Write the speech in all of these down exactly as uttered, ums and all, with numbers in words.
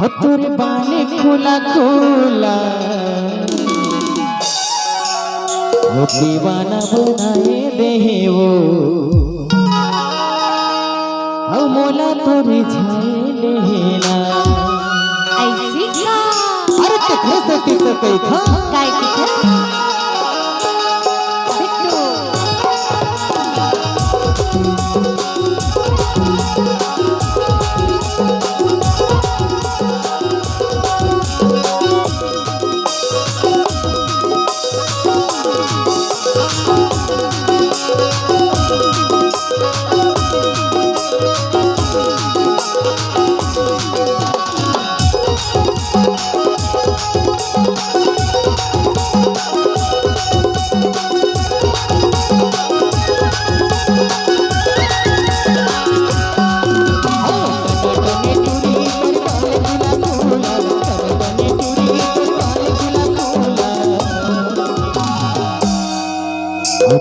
हो तोरे बाने खुला खुला, वो दीवाना बनाए दे वो, हो मोला तो रिझाए लेना। ऐसी का? अरे तेखरे सेती तो कहिथंव। काय कहिथंव? बिट्टू।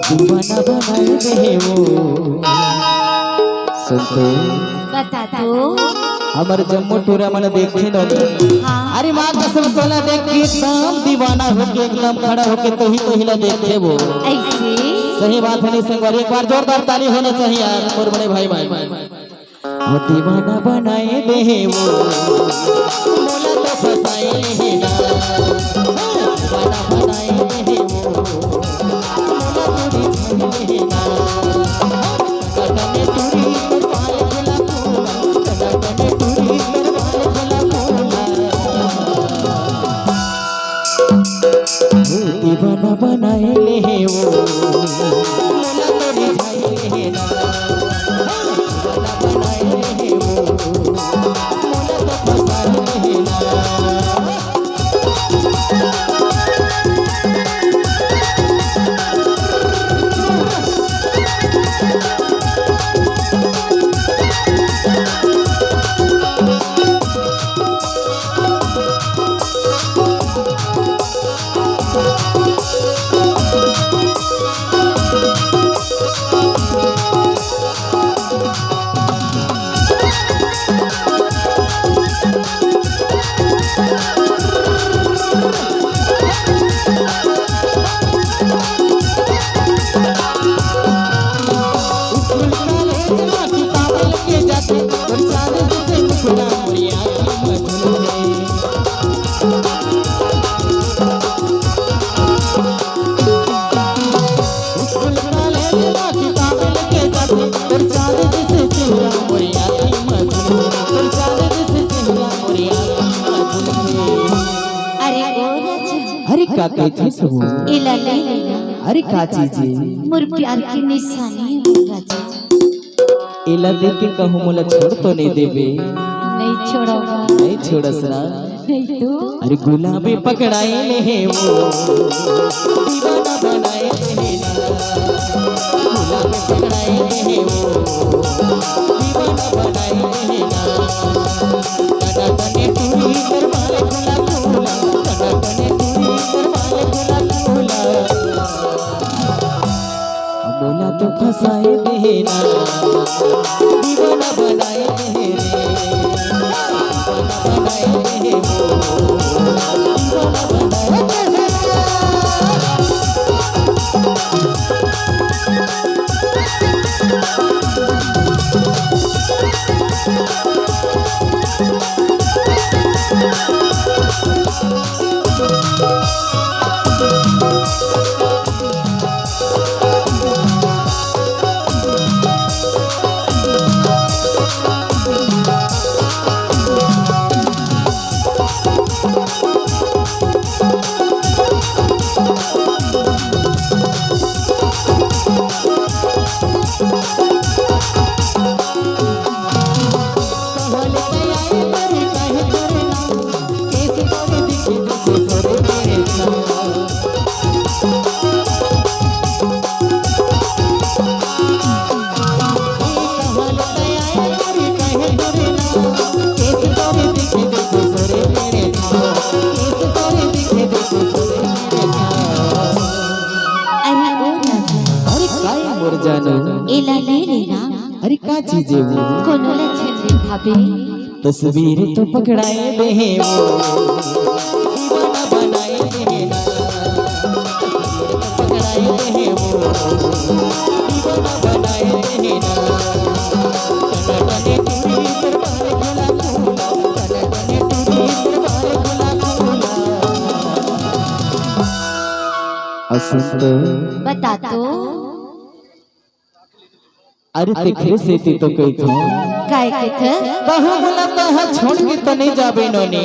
दीवाना बनाए दे वो। सुन तो। बता तो। हमर जम्मो टूरा मन देखे नोनी। हाँ। अरे माँ कसम तोला देख के एकदम दीवाना होके एकदम खड़ा होके तोही तोही ला देखे वो। ऐसे? सही बात है नहीं संगवारी, एक बार जोरदार ताली होना चाहिए यार मोर बड़े भाई भाई। ओ दीवाना बनाए दे वो, मोला तो फसाए लेना। दीवाना बनाए दे वो, मोला तो रिझाए लेना। कदम टूरी तोर बाल खुला खुला, कदम टूरी तोर बाल खुला खुला। ओ दीवाना बनाए ले वो, मोला तो रिझाए लेना। अरे ओ राजा, अरे का कहिथे सबो? एला ले लेना। अरे का चीज हे? मोर प्यार के निशानी हे मोर राजा। एला देख के कहूँ मोला छोड़ तो नहीं देबे? नहीं छोड़ोगा। नहीं छोड़स ना? नहीं तो। अरे गुलाबी पकड़ाए ले हे वो, दीवाना बनाए ले हे ना। गुलाबी पकड़ाए ले हे वो, दीवाना बनाए ले हे ना। मोला तो फसाए देहे ना, दीवाना बनाए देहे रे, दीवाना बनाए देहे वो, दीवाना बनाए देहे रे। अरे ओ राजा। अरे काई मोर जानू? एला ले लेना। अरे का चीज हे वो? कोनो लक्षण दिखाबे? तस्वीर तो पकड़ाए दे हे वो, दीवाना बनाए दे हे ना। तस्वीर तो पकड़ाए दे हे वो, दीवाना बनाए दे हे ना। टने टने टूरी तोर बाल खोला खोला, टने टने टूरी तोर बाल खोला खोला। अ सुन तो। बता तो। अरे तेखरे सेती तो कहिथों। काय कहिथे? कहूँ मोला तहाँ छोड़ के तो नहीं जाबे नोनी।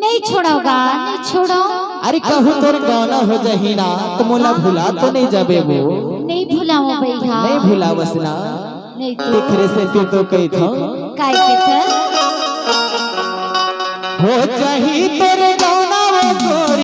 नहीं छोड़व गा, नहीं छोड़व। अरे कहूँ तोर गौना हो जाही ना, तो मोला भुला तो नहीं जाबे वो। नहीं भुलावव भैया। नहीं भुलावस ना। नहीं तो। तेखरे सेती तो कहिथों। काय कहिथे? हो जाही तोर